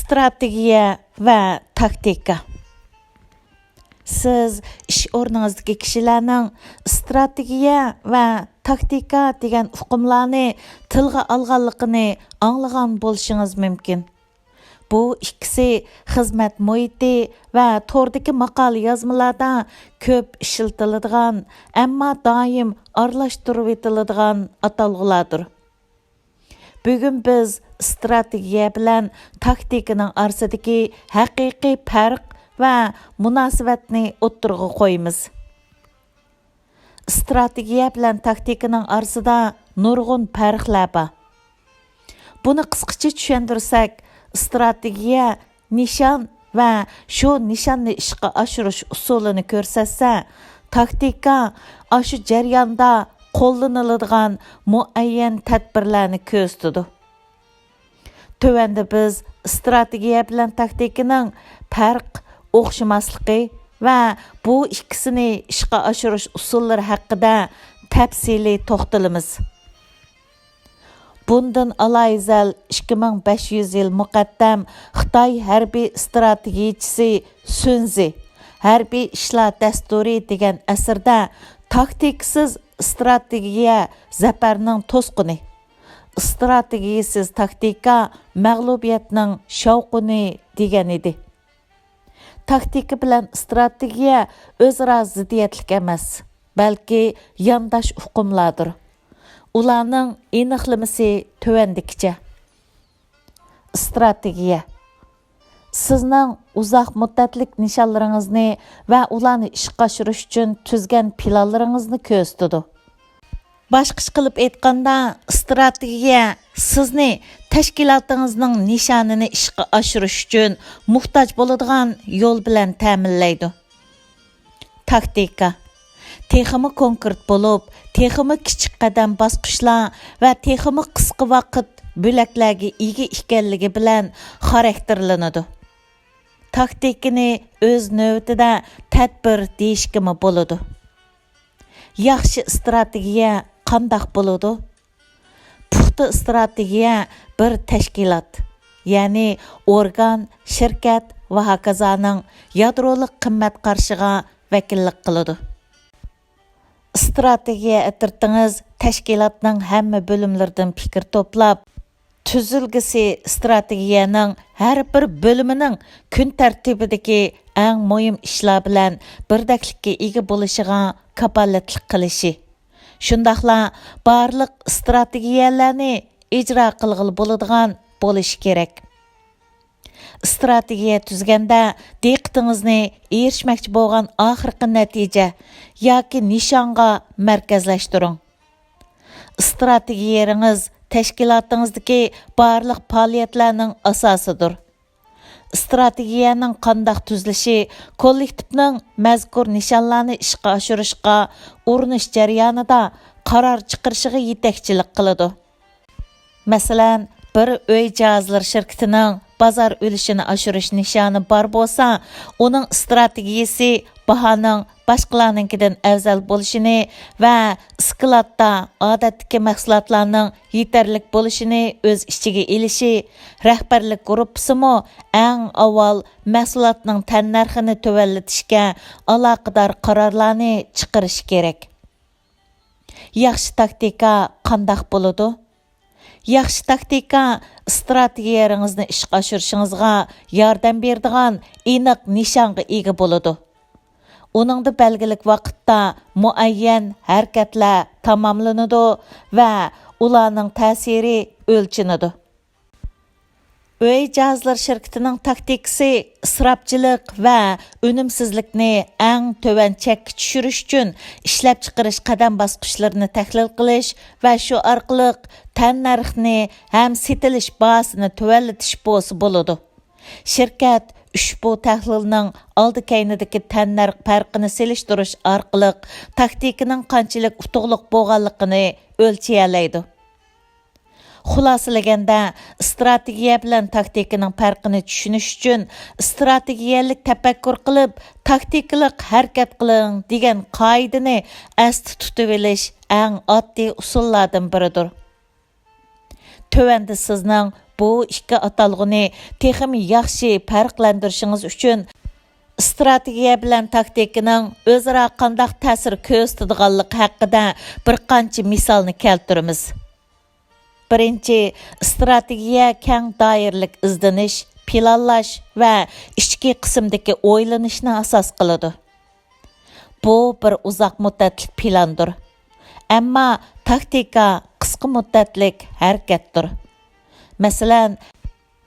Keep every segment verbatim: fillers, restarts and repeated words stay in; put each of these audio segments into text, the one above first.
ئىستراتېگىيە ۋە تاكتىكا. سىز ئىش ئورنىڭىزدىكى كىشىلەرنىڭ ئىستراتېگىيە ۋە تاكتىكا دېگەن ئۇقۇملارنى تىلغا ئالغانلىقىنى ئاڭلىغان بولۇشىڭىز مۇمكىن. بۇ ئىككىسى خىزمەت مۇھىتى ۋە توردىكى ماقالە يازمىلاردا كۆپ ئىشلىتىلىدىغان، ئەمما دائىم ئارىلاشتۇرۇۋېتىلىدىغان ئاتالغۇلاردۇر. بۈگۈن بىز ئىستراتېگىيە بىلەن تاكتىكىنىڭ ئارىسىدىكى ھەقىقىي پەرق ۋە مۇناسىۋەتنى ئوتتۇرىغا قويىمىز. ئىستراتېگىيە بىلەن تاكتىكىنىڭ ئارىسىدا نۇرغۇن پەرقلەر بار. بۇنى قىسقىچە چۈشەندۈرسەك، ئىستراتېگىيە نىشان ۋە شۇ نىشاننى ئىشقا ئاشۇرۇش ئۇسۇلىنى كۆرسەتسە، تاكتىكا ئاشۇ جەرياندا قوللىنىلىدىغان مۇئەييەن تەدبىرلەرنى كۆرسىتىدۇ. تۆۋەندە بىز ئىستراتېگىيە بىلەن تاكتىكىنىڭ پەرق، ئوخشىماسلىقى ۋە بۇ ئىككىسىنى ئىشقا ئاشۇرۇش ئۇسۇللىرى ھەققىدە تەپسىلىي توختىلىمىز. بۇندىن ئالاھىزەل ئىككى مىڭ بەش يۈز يىل مۇقەددەم خىتاي ھەربىي ئىستراتېگىيىچىسى سۈنزى ھەربىي ئىشلار دەستۇرى دېگەن ئەسىرىدە تاكتىكىسىز ئىستراتېگىيە زەپەرنىڭ توسقۇنى، ئىستراتېگىيىسىز تاكتىكا مەغلۇبىيەتنىڭ شاۋقۇنى دېگەن ئىدى. تاكتىكا بىلەن ئىستراتېگىيە ئۆزئارا زىددىيەتلىك ئەمەس، بەلكى يانداش ئۇقۇملاردۇر. ئۇلارنىڭ ئېنىقلىمىسى تۆۋەندىكىچە. ئىستراتېگىيە سىزنىڭ ئۇزاق مۇددەتلىك نىشانلىرىڭىزنى ۋە ئۇلارنى ئىشقا ئاشۇرۇش ئۈچۈن تۈزگەن پىلانلىرىڭىزنى كۆرسىتىدۇ. باشقىچە قىلىپ ئېيتقاندا، ئىستراتېگىيە سىزنى تەشكىلاتىڭىزنىڭ نىشانىنى ئىشقا ئاشۇرۇش ئۈچۈن موھتاج بولىدىغان يول بىلەن تەمىنلەيدۇ. تاكتىكا تېخىمۇ كونكرېت بولۇپ، تېخىمۇ كىچىك قەدەم باسقۇچلار ۋە تېخىمۇ قىسقا ۋاقىت بۆلەكلەرگە ئىگە ئىكەنلىكى بىلەن خاراكتېرلىنىدۇ. تاكتىكىنى ئۆز نۆۋىتىدە تەدبىر دېيىشكىمۇ بولىدۇ. ياخشى ئىستراتېگىيە قانداق بولىدۇ؟ پۇختا ئىستراتېگىيە بىر تەشكىلات، يەنى ئورگان، شىركەت ۋە ھاكازانىڭ يادرولۇق قىممەت قارىشىغا ۋەكىللىك قىلىدۇ. ئىستراتېگىيە ئەترىتىڭىز تەشكىلاتنىڭ ھەممە بۆلۈملىرىدىن پىكىر توپلاپ، تۈزۈلگىسى ئىستراتېگىيەنىڭ ھەر بىر بۆلۈمىنىڭ كۈن تەرتىپىدىكى ئەڭ مۇھىم ئىشلار بىلەن بىردەكلىككە ئىگە بولۇشىغا كاپالەتلىك قىلىشى، شۇنداقلا بارلىق ئىستراتېگىيەلەرنى ئىجرا قىلغىلى بولىدىغان بولۇشى كېرەك. ئىستراتېگىيە تۈزگەندە دىققىتىڭىزنى ئېرىشمەكچى بولغان ئاخىرقى نەتىجە ياكى نىشانغا مەركەزلەشتۈرۈڭ. ئىستراتېگىيەڭىز تەشكىلاتىڭىزدىكى بارلىق پائالىيەتلەرنىڭ ئاساسىدۇر. ئىستراتېگىيەنىڭ قانداق تۈزۈلۈشى كوللېكتىپنىڭ مەزكۇر نىشانلارنى ئىشقا ئاشۇرۇشقا ئۇرۇنۇش جەريانىدا قارار چىقىرىشىغا يېتەكچىلىك قىلىدۇ. مەسىلەن، بىر ئۆي جاھازلىرى شىركىتىنىڭ بازار ئۈلۈشىنى ئاشۇرۇش نىشانى بار بولسا، ئۇنىڭ ئىستراتېگىيىسى باھانىڭ باشقىلارنىڭكىدىن ئەۋزەل بولۇشىنى ۋە ئىسكىلاتتا ئادەتتىكى مەھسۇلاتلارنىڭ يېتەرلىك بولۇشىنى ئۆز ئىچىگە ئېلىشى، رەھبەرلىك گۇرۇپپىسىمۇ ئەڭ ئاۋۋال مەھسۇلاتنىڭ تەننەرخىنى تۆۋەنلىتىشكە ئالاقىدار قارارلارنى چىقىرىشى كېرەك. ياخشى تاكتىكا قانداق بولىدۇ؟ ياخشى تاكتىكا ئىستراتېگىيەڭىزنى ئىشقا ئاشۇرۇشىڭىزغا ياردەم بېرىدىغان ئېنىق نىشانغا ئىگە بولىدۇ. ئۇنىڭدا بەلگىلىك ۋاقىتتا مۇئەييەن ھەرىكەتلەر تاماملىنىدۇ ۋە ئۇلارنىڭ تەسىرى ئۆلچىنىدۇ. ئۆي جاھازلىرى شىركىتىنىڭ تاكتىكىسى ئىسراپچىلىق ۋە ئۈنۈمسىزلىكنى ئەڭ تۆۋەن چەككە چۈشۈرۈش ئۈچۈن ئىشلەپچىقىرىش قەدەم باسقۇچلىرىنى تەھلىل قىلىش ۋە شۇ ئارقىلىق تەننەرخنى ھەم سېتىلىش باھاسىنى تۆۋەنلىتىش بولسا بولىدۇ. شىركەت ئۇشبۇ تەھلىلنىڭ ئالدى كەينىدىكى تەننەرخ پەرقىنى سېلىشتۇرۇش ئارقىلىق تاكتىكىنىڭ قانچىلىك ئۇتۇقلۇق بولغانلىقىنى ئۆلچىيەلەيدۇ. خۇلاسىلىگەندە، ئىستراتېگىيە بىلەن تاكتىكىنىڭ پەرقىنى چۈشىنىش ئۈچۈن، ئىستراتېگىيەلىك تەپەككۇر قىلىپ، تاكتىكىلىق ھەرىكەت قىلىڭ دېگەن قائىدىنى ئەستە تۇتۇۋېلىش ئەڭ ئاددىي ئۇسۇللاردىن بىرىدۇر. تۆۋەندە سىزنىڭ بۇ ئىككى ئاتالغۇنى تېخىمۇ ياخشى پەرقلەندۈرۈشىڭىز ئۈچۈن، ئىستراتېگىيە بىلەن تاكتىكىنىڭ ئۆزئارا قانداق تەسىر كۆرسىتىدىغانلىقى ھەققىدە بىر قانچە مىسالنى كەلتۈرىمىز. بىرىنچى، ئىستراتېگىيە كەڭ دائىرىلىك ئىزدىنىش، پىلانلاش ۋە ئىچكى قىسىمدىكى ئويلىنىشنى ئاساس قىلىدۇ. بۇ بىر ئۇزاق مۇددەتلىك پىلاندۇر. ئەمما تاكتىكا قىسقا مۇددەتلىك ھەرىكەتتۇر. مەسىلەن،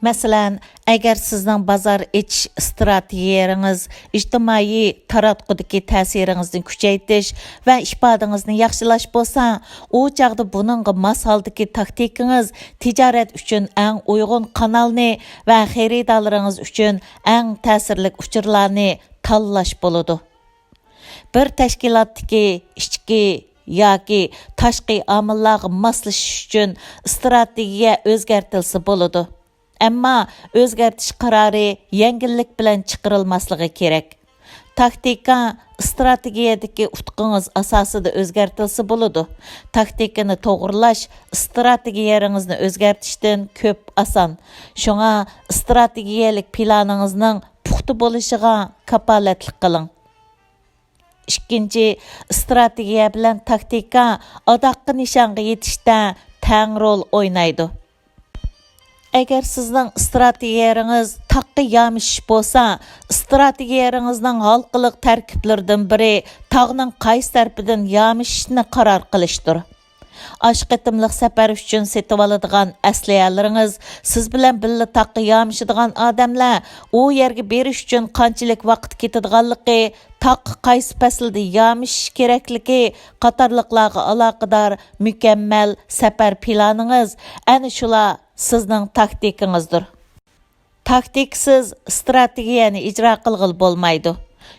مەسىلەن، ئەگەر سىزنىڭ بازار ئېچىش ئىستراتېگىيەڭىز ئىجتىمائىي تاراتقۇدىكى تەسىرىڭىزنى كۈچەيتىش ۋە ئىپادىڭىزنى ياخشىلاش بولسا، ئۇ چاغدا بۇنىڭغا ماس ھالدىكى تاكتىكىڭىز تىجارەت ئۈچۈن ئەڭ ئۇيغۇن قانالنى ۋە خېرىدارلىرىڭىز ئۈچۈن ئەڭ تەسىرلىك ئۇچۇرلارنى تاللاش بولىدۇ. بىر تەشكىلاتتىكى ئىچكى ياكى تاشقى ئامىللارغا ماسلىشىش ئۈچۈن ئىستراتېگىيە ئۆزگەرتىلسە بولىدۇ. ئەمما ئۆزگەرتىش قارارى يەڭگىللىك بىلەن چىقىرىلماسلىقى كېرەك. تاكتىكا ئىستراتېگىيەدىكى ئۇتۇقىڭىز ئاساسىدا ئۆزگەرتىلسە بولىدۇ. تاكتىكىنى توغرىلاش ئىستراتېگىيەڭىزنى ئۆزگەرتىشتىن كۆپ ئاسان. شۇڭا ئىستراتېگىيەلىك پىلانىڭىزنىڭ پۇختا بولۇشىغا كاپالەتلىك قىلىڭ. ئىككىنچى، ئىستراتېگىيە بىلەن تاكتىكا ئاداققى نىشانغا يېتىشتە تەڭ رول ئوينايدۇ. ئەگەر سىزنىڭ ئىستراتېگىيەڭىز تاغقا يامىشىش بولسا، ئىستراتېگىيەڭىزنىڭ ھالقىلىق تەركىبلىرىدىن بىرى تاغنىڭ قايسى تەرىپىدىن يامىشىشنى قارار قىلىشتۇر. ئاشۇ قېتىملىق سەپەر ئۈچۈن سېتىۋالىدىغان ئەسلىھەلىرىڭىز، سىز بىلەن بىللە تاغقا يامىشىدىغان ئادەملەر ئۇ يەرگە بېرىش ئۈچۈن قانچىلىك ۋاقىت كېتىدىغانلىقى، تاغقا قايسى پەسىلدە يامىشىش كېرەكلىكى قاتارلىقلارغا ئالاقىدار مۇكەممەل سەپەر پىلانىڭىز، ئەنە شۇلار سىزنىڭ تاكتىكىڭىزدۇر. تاكتىكىسىز ئىستراتېگىيەنى ئىجرا قىلغىلى بولمايدۇ.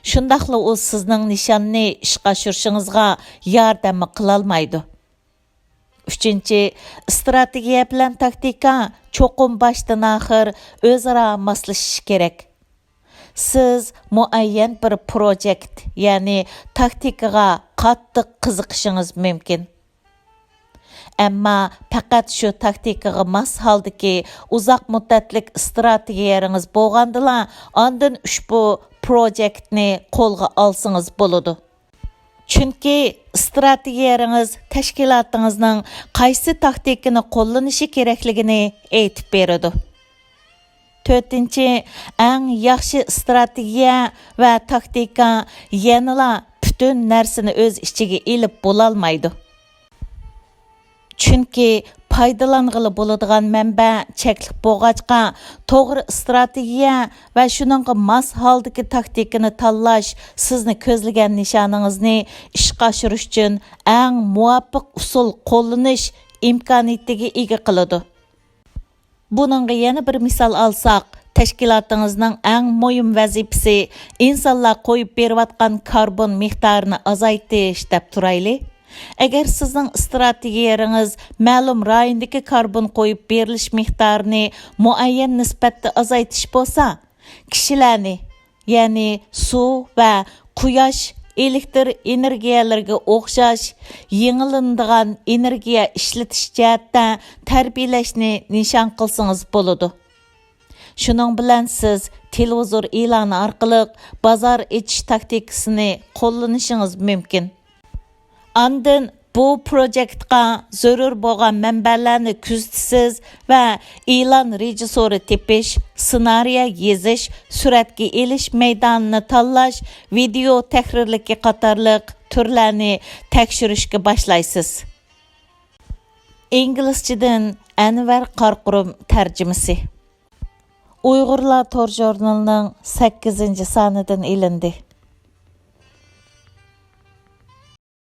شۇنداقلا ئۇ سىزنىڭ نىشاننى ئىشقا ئاشۇرۇشىڭىزغا ياردەممۇ قىلالمايدۇ. ئۈچىنچى، ئىستراتېگىيە بىلەن تاكتىكا چوقۇم باشتىن ئاخىر ئۆزئارا ماسلىشىشى كېرەك. سىز مۇئەييەن بىر پروجېكت، يەنى تاكتىكىغا قاتتىق قىزىقىشىڭىز مۇمكىن. ئەمما پەقەت شۇ تاكتىكىغا ماس ھالدىكى ئۇزاق مۇددەتلىك ئىستراتېگىيەڭىز بولغاندىلا، ئاندىن ئۇشبۇ پروجېكتنى قولغا ئالسىڭىز بولىدۇ. چۈنكى ئىستراتېگىيەڭىز تەشكىلاتىڭىزنىڭ قايسى تاكتىكىنى قوللىنىشى كېرەكلىكىنى ئېيتىپ بېرىدۇ. تۆتىنچى، ئەڭ ياخشى ئىستراتېگىيە ۋە تاكتىكا يەنىلا پۈتۈن نەرسىنى ئۆز ئىچىگە ئېلىپ بولالمايدۇ. چۈنكى پايدىلانغىلى بولىدىغان مەنبە چەكلىك بولغاچقا، توغرا ئىستراتېگىيە ۋە شۇنىڭغا ماس ھالدىكى تاكتىكىنى تاللاش سىزنى كۆزلىگەن نىشانىڭىزنى ئىشقا ئاشۇرۇش ئۈچۈن ئەڭ مۇۋاپىق ئۇسۇل قوللىنىش ئىمكانىيىتىگە ئىگە قىلىدۇ. بۇنىڭغا يەنە بىر مىسال ئالساق، تەشكىلاتىڭىزنىڭ ئەڭ مۇھىم ۋەزىپىسى ئىنسانلار قويۇپ بېرىۋاتقان كاربون مىقدارىنى ئازايتىش دەپ تۇرايلى. ئەگەر سىزنىڭ ئىستراتېگىيەڭىز مەلۇم رايوندىكى كاربون قويۇپ بېرىلىش مىقدارىنى مۇئەييەن نىسبەتتە ئازايتىش بولسا، كىشىلەرنى، يەنى سۇ ۋە قۇياش ئېلېكتر ئېنېرگىيەلىرىگە ئوخشاش يېڭىلىنىدىغان ئېنېرگىيە ئىشلىتىش جەھەتتە تەربىيەلەشنى نىشان قىلسىڭىز بولىدۇ. شۇنىڭ بىلەن سىز تېلېۋىزور ئېلانى ئارقىلىق بازار ئېچىش تاكتىكىسىنى قوللىنىشىڭىز مۇمكىن. ئاندىن بۇ پروجېكتقا زۆرۈر بولغان مەنبەلەرنى كۆزىتىسىز ۋە ئېلان رېژىسسورى تېپىش، سېنارىيە يېزىش، سۈرەتكە ئېلىش مەيدانىنى تاللاش، ۋىدېئو تەھرىرلىكى قاتارلىق تۈرلەرنى تەكشۈرۈشكە باشلايسىز. ئىنگلىزچىدىن ئەنۋەر قارقۇرۇم تەرجىمىسى. ئۇيغۇرلار تور ژۇرنىلىنىڭ سەككىزىنچى سانىدىن ئېلىندى.